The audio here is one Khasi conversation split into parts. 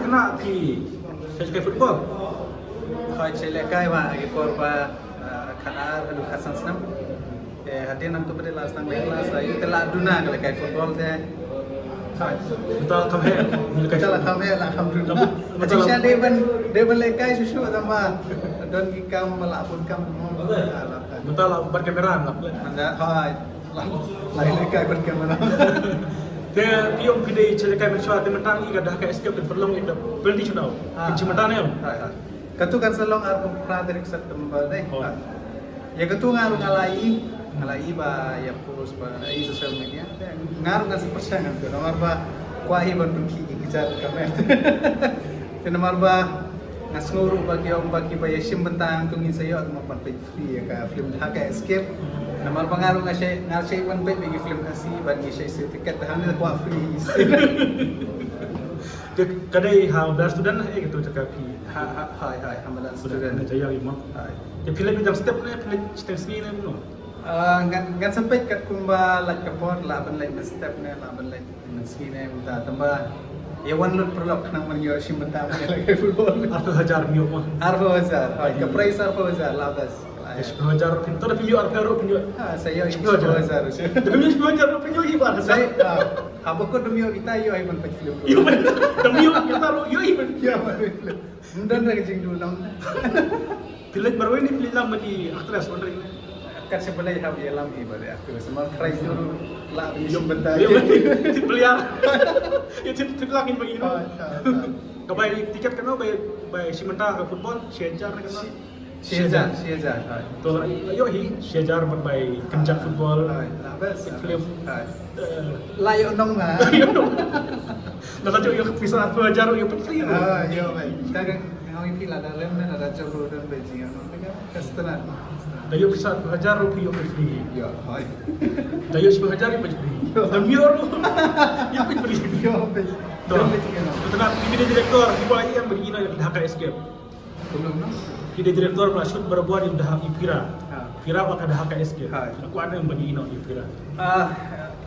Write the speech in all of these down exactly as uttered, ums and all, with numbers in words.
Kena phi sha kai football? Hoi, sha lehkai ba, agi por ba, ah, khatar haduh khatsan snem. Eh, hadien nangtu ba dei la sdang leh klas, ayu te la duna ka lehkai football te. Mynta kham heh, mynta la kham heh, la kham duna. Mynta la sha dei ban, dei ban lehkai shuh shuh tang ba don ki kam ba la bun kam mo. Mynta la bad kamera la. Mynta, hoi. Lai lai kai ban kamera. Te phi ong phi dei sha kai mynshuwa te mynta i ka Dhaka Escape te pynlong ïa ka penalty shootout. Ah. Phi mynta ne em? Hai, hai. Katu kan sa long arphew phra tarik September dei. Oh. Hai. Ïa katu nga ruh nga la ïohi, nga la ïohi ba ïa post ba ïa social media. Te nga ruh nga sa pyrshang ngan tu namar ba kwah hi ban pynkhih ki kjat ka met. Te namar ba nga sngew ruh ba ki ong ba ki ba ïa shim bynta nangtu ngin sa ïoh ban peit free ïa ka film Dhaka Escape. Namar ba nga ruh nga shait, nga shait ban peit ïa ki film Khasi ban ngi shait siew tiket, te hangne kwah free. Te ka dei ha madan student eh katu jaka phi? Ha, ha, hai, hai, ha madan student. Student na jaya imo. Hai. Te phi leit midang step ne, phi leit shiteng sngi ne kumno? Ah, ngan, ngan sa peit katkum ba lait ka por, lah ban leit mynstep ne, lah ban leit mynsngi ne, mynta tang ba ïa wan lut paralok khnang ban ïoh shim bynta ban ïalehkai football. Arphew hajar ym ïoh ma? Arphew hajar, hoi, ka prize arphew hajar, la best. Arphew hajar, phin to da phin ïoh arphew ruh phin ïoh. Ah, sa ïoh shiphew hajar. Shiphew hajar ruh. Da phin ïoh shiphew hajar ruh phin ïoh hi ba hajar. Sa, ah, haba kut da ym ïoh kita ïoh hi ban peit film. Ïoh ban, da ym ïoh kita ruh ïoh hi ban, ïoh ban peit film. Ym don re ka jingduh long. Phi leit marwei ne phi leit lam ban i actress, wan re ne? Kat sha balei hap ïalam i ba dei actress. Namar trai jur la ban shim bynta. Ïa, ïa, tip beliar. Ïa, tip, tip lang in ba i, no? Ah, ah, ah. Ka bai tiket kano, bai, bai shim bynta ka football, shi hajar ne kano? Shi, shi hajar, shi hajar, hai. To la, ïoh hi, shi hajar ban bai kynjat football. Hai, la best, la best. Film. Hai. Eh. La ïoh nong ha. Na la ïoh pisa arphew hajar ïoh peit free. Ah, ïoh bai. Ta ka ngau ïa phi lada rem ne lada jop ruh don bai jingïoh nong. Ta ka, ka stena. Da ïoh pisa arphew hajar ruh phi ïoh peit free. Ïoh, hoi. Da ïoh shiphew hajar ïoh peit free. Ïoh. Da ym ïoh ruh ïoh peit free. Ïoh bai. To. Don bai jingïoh nong. Tang phi dei director, phi ba ïa em ba ïa ïa Dhaka Escape. Kumno, kumno? Phi dei director ba la shoot barabor ïa u Dhaka, ïa u Pira. Ha. Pira wa ka Dhaka Escape. Ha. Nga kwah ne em ban ïa ïa u Pira. Ah,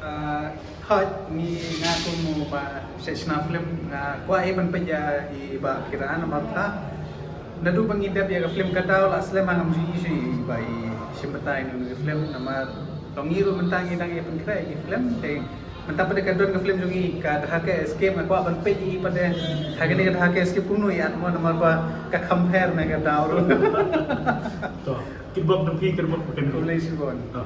ah, hoi, ngi, nga kum u ba shna film, nga kwah hi ban peit ïa i Bah Pira namar ba naduh ba ngi dep ïa ka film ka daw la slem ngam ju ïohi shuh i ba i shim bynta ïa une u film namar long ngi ruh mynta ngi dang ïa pynkhreh ïa ki film te mynta pat ka don ka film jong ngi ka Dhaka Escape, nga kwah ban peit ïa i pat ha kane ka Dhaka Escape kumno ïa mo namar ba ka kham pher na ka daw ruh. To, kyrpad na phi, kyrpad na phi. Khublei shibun. To.